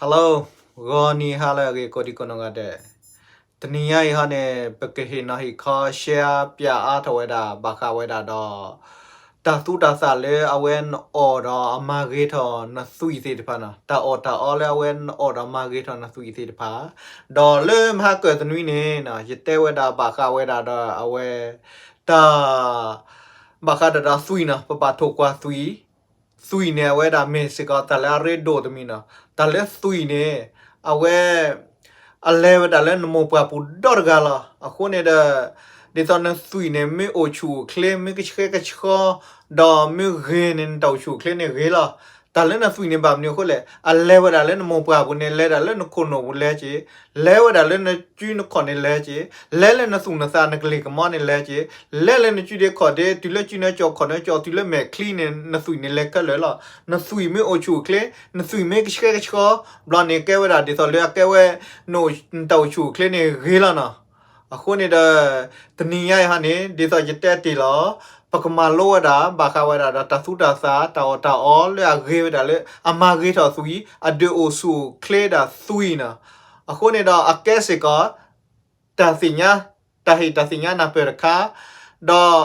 Hello, ဂီၤနံၤဟါလၢအဂ့ၤ ကိးဒံကိးနီၢ်ဂၤဒဲး, တနံၤညါအံၤဟီန့ၣ် ပကဟ့ၣ်နီၤဟ့ၣ်ခီ share ပၠးအါထီၣ်ဝဲဒၣ် ဘၣ်ဃးဝဲဒၣ်ဒီး တၢ်သူတၢ်သၣ်လၢအဝဲနအီၣ်ဒီးအမၤဂ့ၤထီၣ်နသွံၣ်သ့ၣ်တဖၣ်နီၤ, တၢ်အီၣ်တၢ်အီလၢအဝဲနအီၣ်ဒီးမၤဂ့ၤထီၣ်နသွံၣ်သ့ၣ်တဖၣ်, ဒီးလၢမဟါကၢၢ်တနွံန့ၣ်နီၤ ယတဲဝဲဒၣ်ဘၣ်ဃးဝဲဒၣ်ဒီးအဝဲ တၢ် ဘၣ်ဃးဒီးတၢ်သွံၣ်နီၤ, ပဘၣ်ထိၣ်ကွၢ်သွံၣ်, သွံၣ်န့ၣ် အဝဲဒၣ်မ့ၢ်စ့ၢ်ကီးတၢ်လၢအရ့ဒိၣ်တမံၤနီၤ, တၢ်လၢသွံၣ်န့ၣ် အဝဲ အလဲၤဝဲဒၣ်လၢနမိၢ်ပှၢ်ပူၤဒီတဂၤလီၤ. အဃိန့ၣ်ဒီး ဒ်သိးနသွံၣ်န့ၣ် မ့ၢ်အိၣ်ဆူၣ်အိၣ်ချ့ မ့ၢ်ကဆှဲကဆှီ ဒီးမ့ၢ်ဂ့ၤန့ၣ် နတၢ်အိၣ်ဆူၣ်အိၣ်ချ့န့ၣ်ဂ့ၤလီၤ. တၢ်လၢနသွံၣ်န့ၣ်ဘၣ်မနုၤအဃိလဲၣ်, အလဲၤဝဲဒၣ်လၢနမိၢ်ပှၢ်ပူၤန့ၣ် လဲၤဒၣ်လၢနခိၣ်နူာ်ပူၤလဲၤက့ၤ, လဲၤဝဲဒၣ်လၢနကုနခီၣ်န့ၣ်လဲၤက့ၤ, လဲၤလၢနသူၣ်နသးနကလ့ၢ်ကမီန့ၣ်လဲၤက့ၤ, လဲၤလၢနကုဒ့ခီၣ်ဒ့ တုၤလၢကုနၢကၠီၣ်ခီၣ်နၢကၠီၣ် တုၤလၢမဲာ်ချံန့ၣ် နသွံၣ်န့ၣ်လဲၤခဲလၢာ်လီၤ. နသွံၣ်မ့ၢ်အိၣ်ဆူၣ်အိၣ်ချ့, နသွံၣ်မ့ၢ်ကဆှဲကဆှီ ဘျီန့ၣ်ကဲဝဲဒၣ်ဒ်သိးလၢအကဲဝဲ နတၢ်အိၣ်ဆူၣ်အိၣ်ချ့န့ၣ်ဂ့ၤလီၤနီၤ. အဃိန့ၣ်ဒီး တနံၤညါအံၤဟီန့ၣ် ဒ်သိးယတဲတ့ၢ်လီၤ, ပကမၤလိဝဲဒၣ် ဘၣ်ဃးဝဲဒၣ်ဒီးတၢ်သူတၢ်သၣ် တၢ်အီၣ်တၢ်အီလၢအဂ့ၤဝဲဒၣ်လၢ အမၤဂ့ၤထီၣ်သွံၣ် အဒုးအိၣ်ဆူၣ်အိၣ်ချ့ဒၣ်သွံၣ်နီၤ. အဃိန့ၣ်ဒီးအကဲစ့ၢ်ကီး တၢ်သ့ၣ်ညါ, တၢ်ဟ့ၣ်တၢ်သ့ၣ်ညါနၢ်ပၢၢ်တခါ, ဒီး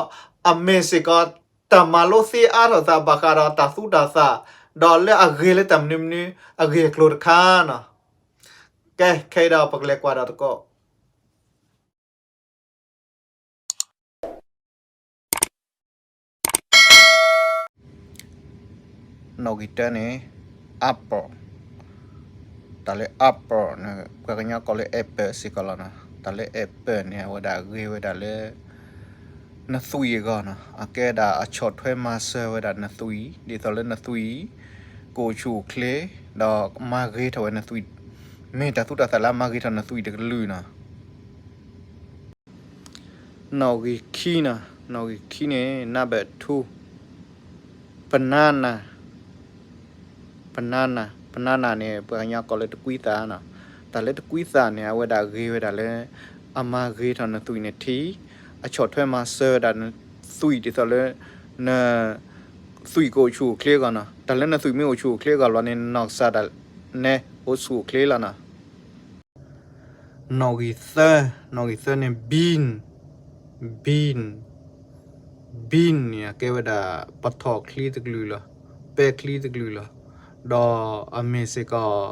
အမ့ၢ်စ့ၢ်ကီး တၢ်မၤလိသ့အါထီၣ်သးဘၣ်ဃးဒီးတၢ်သူတၢ်သၣ်, ဒီးလၢအဂ့ၤလၢတၢ်မနုၤမနုၤ အဂ့ၢ်အကျိၤတခါနီၤ. ကဲ ခဲအံၤဒီးပကလဲၤကွၢ်ဒီးတကိး နီၣ်ဂံၢ်တၢန့ၣ် apple, တၢ်လၢ apple န့ၣ် ပှၤကညီကိးလၢ apple စ့ၢ်ကီးလီၤနီၤ. တၢ်လၢ apple န့ၣ် အဝဲဒၣ်ဂ့ၤဝဲဒၣ်လၢ နသွံၣ်အဂီၢ်နီၤ. အကဲဒၣ်အဆီၣ်ထွဲမၤစၢၤဝဲဒၣ်နသွံၣ် ဒ်သိးလၢနသွံၣ် ကအိၣ်ဆူၣ်အိၣ်ချ့ ဒီးမၤဂ့ၤထီၣ်ဝဲနသွံၣ်, မ့ၢ်တၢ်သူတၢ်သၣ်လၢအမၤဂ့ၤထီၣ်နသွံၣ်တကလုာ်နီၤ. နီၣ်ဂံၢ်ခံနီၤ, နီၣ်ဂံၢ်ခံန့ၣ် number two, banana, banana, banana န့ၣ် ပှၤကညီကိးလၢတကွံသၣ်နီၤ. တၢ်လၢတကွံသၣ်န့ၣ် အဝဲဒၣ်ဂ့ၤဝဲဒၣ်လၢ အမၤဂ့ၤထီၣ်နသွံၣ်နထံ, အဆီၣ်ထွဲမၤစၢၤဝဲဒၣ်နသွံၣ်ဒ်သိးလၢ နသွံၣ်ကအိၣ်ဆူၣ်အိၣ်ချ့အဂီၢ်နီၤ. တၢ်လၢနသွံၣ်မ့ၢ်အိၣ်ဆူၣ်အိၣ်ချ့အဂီၢ်လီၤန့ၣ် နနီၢ်ကစၢ်ဒၣ်နဲအိၣ်ဆူၣ်အိၣ်ချ့လီၤနီၤ. နီၣ်ဂံၢ်သၢ, နီၣ်ဂံၢ်သၢန့ၣ် bean, bean, bean န့ၣ် အကဲဝဲဒၣ် ပထီၣ်ချံတကလုာ်လီၤ, ပဲချံတကလုာ်လီၤ. ဒီးအမ့ၢ်စ့ၢ်ကီး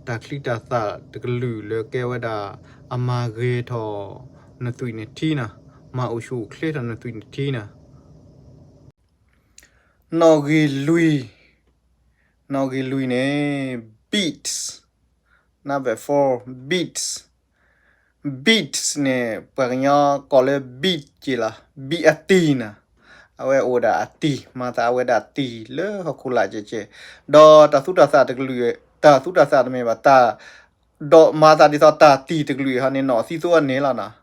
တၢ်ချံတၢ်သၣ်တကလုာ်လၢကဲဝဲဒၣ် အမၤဂ့ၤထီၣ်နသွံၣ်နထံနီၤ, မၤအိၣ်ဆူၣ်အိၣ်ချ့ထီၣ်နသွံၣ်နထံနီၤ. နီၣ်ဂံၢ်လွံၢ်, နီၣ်ဂံၢ်လွံၢ်န့ၣ် beets, number four, beets, beets န့ၣ် ပှၤကညီကိးလၢ beet က့ၤလီၤ, beet အတံၤနီၤ. အဝဲအိၣ်ဒၣ်အတံၤ, မၤသးအဝဲဒၣ်တံၤလၢဟီၣ်ခိၣ်လာ်ကဲးကဲး, ဒီးတၢ်သူတၢ်သၣ်တကလုာ်, တၢ်သူတၢ်သၣ်တမ့ၢ်ဘၣ်, တၢ် ဒီးမၤသးဒ်သိးတၢ်တံၤတကလုာ်အံၤဟီန့ၣ် နီၣ်သံသိအန့ၣ်လီၤနီၤ,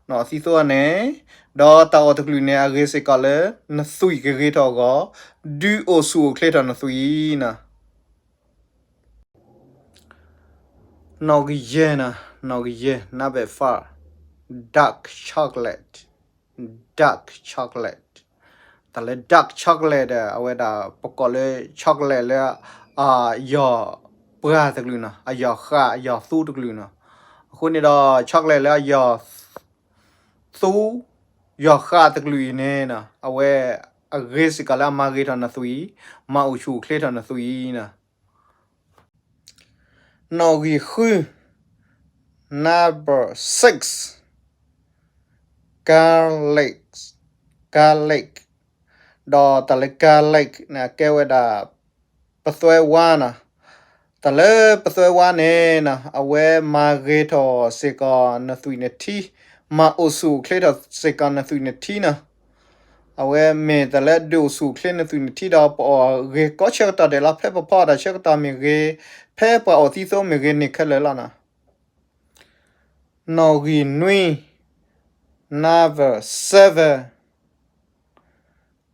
နီၣ်သံသိအန့ၣ်, ဒီးတၢ်အီၣ်တကလုာ်န့ၣ် အဂ့ၤစ့ၢ်ကီးလၢ နသွံၣ်ကဂ့ၤထီၣ်အဂီၢ်, ဒုးအိၣ်ဆူၣ်အိၣ်ချ့ထီၣ်နသွံၣ်နီၤ. နီၣ်ဂံၢ်ယဲၢ်နီၤ, နီၣ်ဂံၢ်ယဲၢ်, number five, dark chocolate, dark chocolate, တၢ်လၢ dark chocolate ဒီး အဝဲဒၣ်ပကိးလၢ chocolate လၢ အယီၢ်ပှၢ်တကလုာ်နီၤ, အယီၢ်ဃၣ်အယီၢ်သူတကလုာ်နီၤ. အဃိန့ၣ်ဒီး chocolate လၢအယီၢ်သူ ယီၢ်ဃၣ်တကလုာ်အံၤန့ၣ်နီၤ, အဝဲအဂ့ၤစ့ၢ်ကီးလၢအမၤဂ့ၤထီၣ်နသွံၣ်, မၤအိၣ်ဆူၣ်အိၣ်ချ့ထီၣ်နသွံၣ်နီၤ. နီၣ်ဂံၢ်ဃု, number six, garlic, garlic, ဒီးတၢ်လၢ garlic န့ၣ် အကဲဝဲဒၣ် ပသွဲဝါနီၤ. တၢ်လၢပသွဲဝါန့ၣ်နီၤ အဝဲမၤဂ့ၤထီၣ်စ့ၢ်ကီးနသွံၣ်နထံ, မၤအိၣ်ဆူၣ်အိၣ်ချ့ထီၣ်စ့ၢ်ကီးနသွံၣ်နထံနီၤ. အဝဲမ့ၢ်တၢ်လၢဒုးအိၣ်ဆူၣ်အိၣ်ချ့နသွံၣ်နထံဒီး ပအီၣ်ဂ့ၤကီဆၢကတီၢ်ဒဲးလီၤ. ဖဲပဖီအီၣ်တၢ်ဆၢကတီၢ်မ့ၢ်ဂ့ၤ, ဖဲပှၤအီၣ်သံသိမ့ၢ်ဂ့ၤန့ၣ်ခဲလၢာ်လီၤနီၤ. နီၣ်ဂံၢ်နွံ, number seven,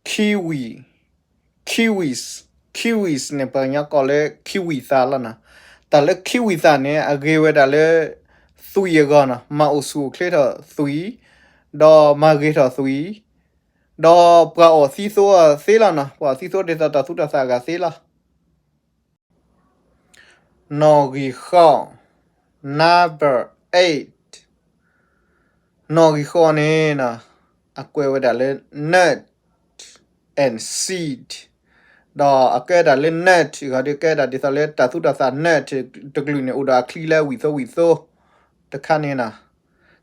kiwi, kiwis, kiwis န့ၣ် ပှၤကညီကိးလၢ kiwi သၣ်လီၤနီၤ. တၢ်လၢ kiwi သၣ်န့ၣ် အဂ့ၤဝဲဒၣ်လၢ သွံၣ်အဂီၢ်နီၤ, မၤအိၣ်ဆူၣ်အိၣ်ချ့ထီၣ်သွံၣ်, ဒီးမၤဂ့ၤထီၣ်သွံၣ်, ဒီးပှၤအီၣ်သံသိအသ့လီၤနီၤ, ပှၤအီၣ်သံသိဒ်သိးတၢ်သူတၢ်သၣ်အဂၤသ့လီၤ. နီၣ်ဂံၢ်ဃိး, number eight. နီၣ်ဂံၢ်ဃိးန့ၣ် အကွဲးဝဲဒၣ်လၢ nut and seed, ဒီးအကဲဝဲဒၣ်လၢ nut ဂီၤဒီး ကဲဝဲဒၣ်ဒ်သိးလၢတၢ်သူတၢ်သၣ် nut တကလုာ်န့ၣ် အိၣ်ဒီးအချံလၢအဝံၣ်သိဝံၣ်သိ တခါန့ၣ်နီၤ,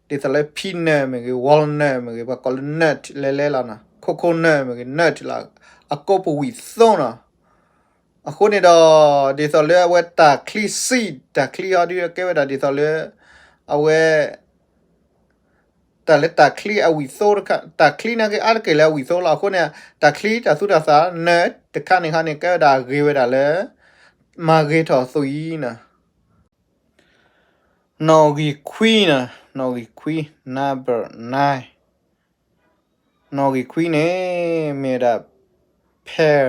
ဒ်သိးလၢ peanut မ့ၢ်ဂ့ၤ, walnut မ့ၢ်ဂ့ၤ, ပှၤကိးလၢ nut လဲၤလဲၤလီၤနီၤ, coconut မ့ၢ်ဂ့ၤ, nut လီၤ, အကိးပဝံၣ်သိနီၤ. အဃိန့ၣ်ဒီး ဒ်သိးလၢအဝဲတၢ်ချံ seed တၢ်ချံဟီဒုး ကဲဝဲဒၣ်ဒ်သိးလၢ အဝဲ တၢ်လၢတၢ်ချံအဝံၣ်သိတခါ, တၢ်ချံနာ်က့အါတက့ၢ်လၢအဝံၣ်သိလီၤ. အဃိန့ၣ် တၢ်ချံတၢ်သူတၢ်သၣ် nut တခါန့ၣ်ခါန့ၣ် ကဲဝဲဒၣ်အဂ့ၤဝဲဒၣ်လၢ မၤဂ့ၤထီၣ်သွံၣ်နီၤ. နီၣ်ဂံၢ်ခွံနီၤ, နီၣ်ဂံၢ်ခွံ, number nine. နီၣ်ဂံၢ်ခွံန့ၣ် မ့ၢ်ဝဲဒၣ် pear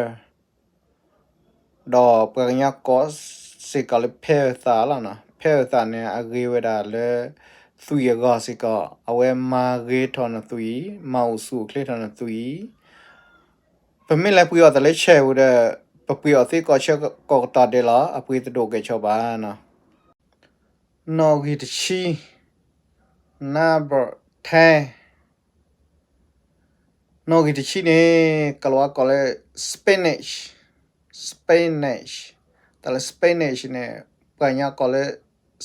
ဒီးပှၤကညီကိးစ့ၢ်ကီးလၢ pear သၣ်လီၤနီၤ. pear သၣ်န့ၣ် အဂ့ၤဝဲဒၣ်လၢ သွံၣ်အဂီၢ်စ့ၢ်ကီး, အဝဲမၤဂ့ၤထီၣ်နသွံၣ်, မၤအိၣ်ဆူၣ်အိၣ်ချ့ထီၣ်နသွံၣ်. ပမ့ၢ်လဲၤပှ့ၤအီၤသးလၢဆဲးပူၤဒီး ပပှ့ၤအီၤသ့ကိးဆၢကိးကတီၢ်ဒဲးလီၤ, အပှ့ၤတဒိၣ်ကဲၣ်ဆိးဘၣ်နီၤ. နီၣ်ဂံၢ်တဆံ, number ten. နီၣ်ဂံၢ်တဆံန့ၣ် ကလၤဝါကိးလၢ spinach, spinach. တၢ်လၢ spinach န့ၣ် ပှၤကညီကိးလၢ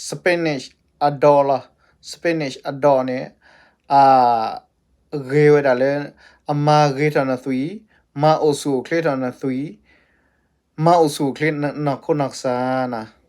spinach အဒိးလီၤ. spinach အဒိးန့ၣ် အ ဂ့ၤဝဲဒၣ်လၢ အမၤဂ့ၤထီၣ်နသွံၣ်, မၤအိၣ်ဆူၣ်အိၣ်ချ့ထီၣ်နသွံၣ်, မၤအိၣ်ဆူၣ်အိၣ်ချ့နီၢ်ခိနီၢ်ကစၢ်နီၤ.